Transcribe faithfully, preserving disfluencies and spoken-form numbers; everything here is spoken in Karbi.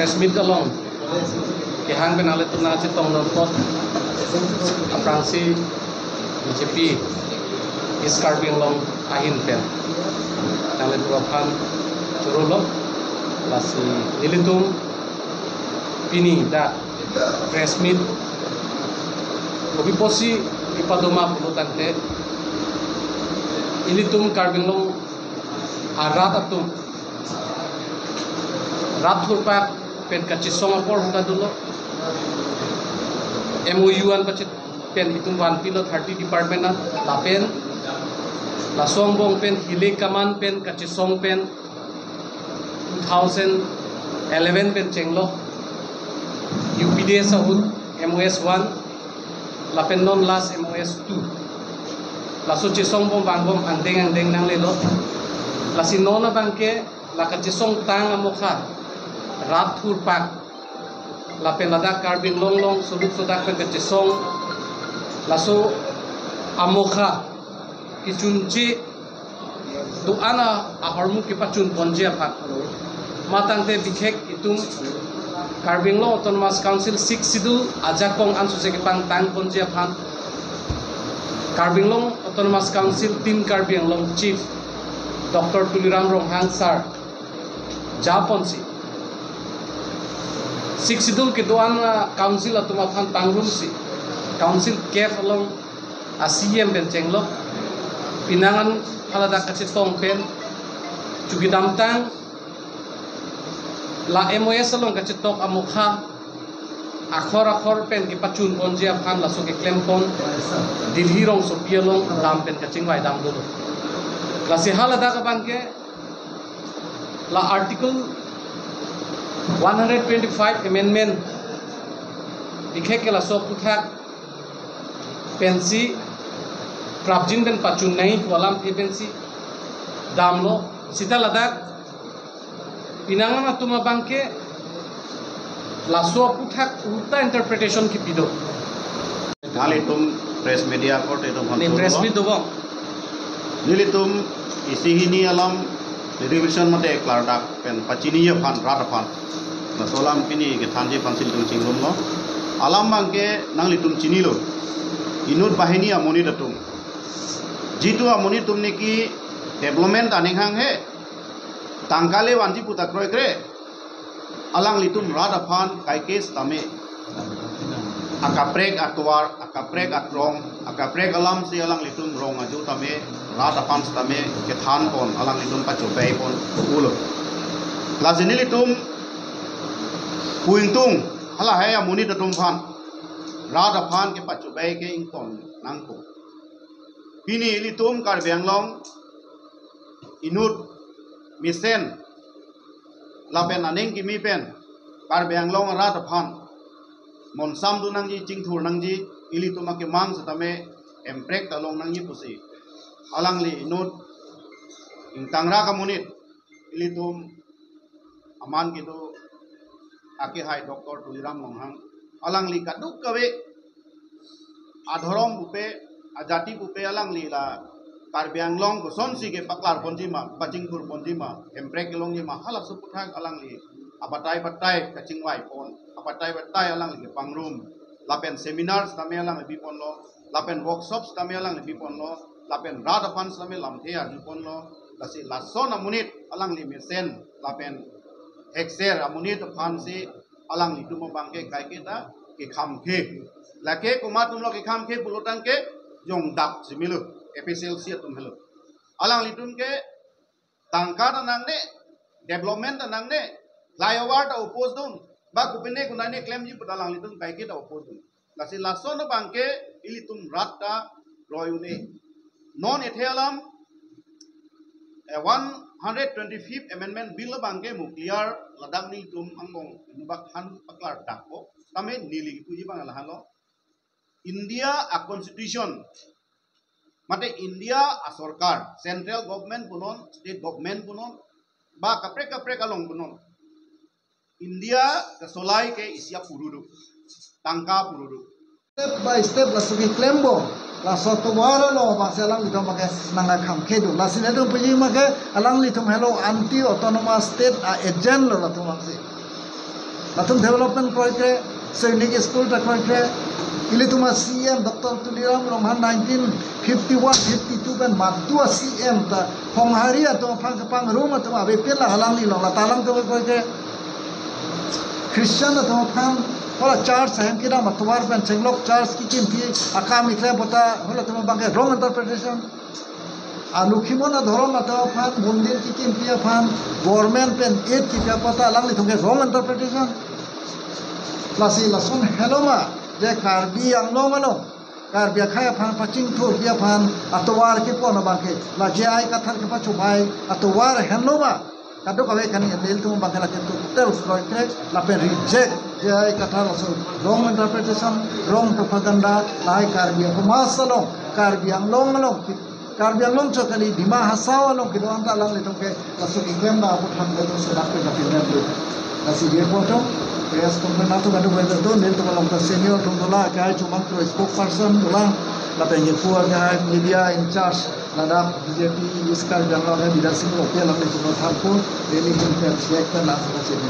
Press meet along kehang pen nanglitum nangchetong nangkok aphrangsi B J P East Karbi Anglong ahin pen nanglitum aphan chorolo. Lasi nelitum pini dak press meet kopi apotsi kepadoma pulo tangte, ilitum Karbi Anglong arat atum rat thurpak pen kachesong apor hota dolo. M O U an pachit pen itum vanpilo thirty department an, lapen laso angbong pen hile kaman pen kachesong pen two thousand eleven pen chenglo, U P D S ahut M O S one, lapen non last M O S two. Laso chesong bom vangbom angdeng angdeng nanglelo. Lasi non abangke la kachesong tang amokha rat thurpak, lapen ladak Karbi Anglong along soduk sodak pen kachesong, laso amokha kechunche do-an ahormu kepachun ponji aphan, matangte bikhek itum Karbi Anglong Autonomous Council Sixth Schedule ajakong ansose kepangtang ponji aphan, Karbi Anglong Autonomous Council Team Karbi Anglong Chief Doctor Tuliram Ronghang Sir japonsi Sixth Schedule kedo-an, ah, council atum aphan pangrumsi council cave along a C E M pen chenglo. Pinangan haladak kachetong pen chukidamtang, la M O S along kachetok amokha akhor akhor pen kepachun ponji aphan laso keklem pon Delhi rongsopi along dam pen kachingvai dam dolo. Lasi haladak abangke la Article one hundred twenty-five amendment bikhek ke laso aphuthak pensi prapjin pen pachun nangji pu alamthe pensi damlo. Seta ladak pinangan atum abangke laso aphuthak ulta interpretation kipi do. Nanglitum press media korte itum Ne press meet dobom. Nelitum isi hini alam television mate klardak pen pachini aphan rat aphan. Laso alam pini kethanji aphansi nelitum chingrumlo. Alam abangke nanglitum chinilo. Inut banghini amonit atum. Jitu amonit atum niki development aning hanghe, tangka le vanji puta kroikre. Alanglitum rat aphan kaike setame akaprek atovar, akaprek atrong, akaprek alamsi alanglitum rong aju tame, rat aphan setame kethan pon, alanglitum pachobei pon ulo. Lasi nelitum pu ingtung, halahai amonit atum aphan rat aphan kepachobei ke ington nangkok. Pini ilitum Karbi Anglong inut mesen lapen aning kimi pen Karbi Anglong arat aphan monsam dun nangji, chingthur nangji, ilitum akemang setame emprek ta long nangji pusi alangli inut ingtangrak amonit ilitum aman kedo akehai Doctor Tuliram Ronghang, alangli kadokave adhorom pupe, ajati pupe alangli la Karbi Anglong kosonsi kepaklar ponji ma, pachingthur ponji ma, emprek kelongji ma, halaso aphuthak alangli abatai batai kachingvai pon, abatai batai alangli kepangrum, lapen seminar setame alangli biponlo, lapen workshop setame alangli biponlo, lapen rat aphan setame lamthe arjuponlo. Lasi lason amonit alangli mesen lapen hekser amonit aphansi alanglitum abangke kaike ta kekhamkhe. Lake komat atumlo kekhamkhe pulo tangke jongdap si melo, A P H L C atum helo. Alanglitum ke tangka ta nangne, development ta nangne, flyover ta oppose dun, ba kopine konane klemji pu ta alanglitum kaike ta oppose dun. Lasi lason abangke ilitum rat ta roi un-e. Non ethe alam, eh, one hundred twenty-fifth Amendment Bill abangke mo clear ladak nelitum angbong inut bak han paklardakpo. Tame neli puji abang lahelo. India a constitution, mate India a sorkar, central government punon, state government punon, ba kaprek kaprek along punon, India kesolai ke isi apuru do, tangka apuru do. Step by step laso keklembom, laso tovar lo abangsi alanglitum abangke nangkekhamkhe do. Lasi nelitum puji abangke alanglitum helo anti autonomous state a agent lo latum abangsi. Latum development kroikre, Sainik School ta kroikre. Ilitum a-C M Doctor Tuliram Ronghang nineteen fifty-one fifty-two pen madu a-C M ta Honghari atum aphan kepangrum atum avepin la alangli along, la ta alangtum kroikre. Christian atum aphan hala church ahem kedam atovar pen chenglok church kekimpi akam keklem pu ta halatum abangke wrong interpretation. Anukhimon adhorom atum aphan mondir kekimpi aphan government pen aid kepi pu ta alanglitum ke wrong interpretation. Lasi lason helo ma, je Karbi Anglong along Karbi akhei aphan pachingthurpi aphan atovar kepon abangke, la J I Kathar kepachobei atovar henlo ma, kadokave kan ilitum abangke lake total kroikre lapen reject. J I Kathar laso wrong interpretation, wrong propaganda, lahai Karbi ahumas along, Karbi Anglong along, Karbi Anglong chot kali, Dima Hasao along kedo-an ta alanglitum ke laso keklem ba apot thangnat atum sedak pen kapinem do. Lasi dia poto, press conference atum kadokave do, nelitum along ta senior atum dolang, akhei chomang pro spokesperson dolang, lapen kepu akhei media in charge, ladak B J P East Karbi Anglong akhei Bidya Sing Ropia, alanglitum thanpo, nelitum pen siak pen laso sini.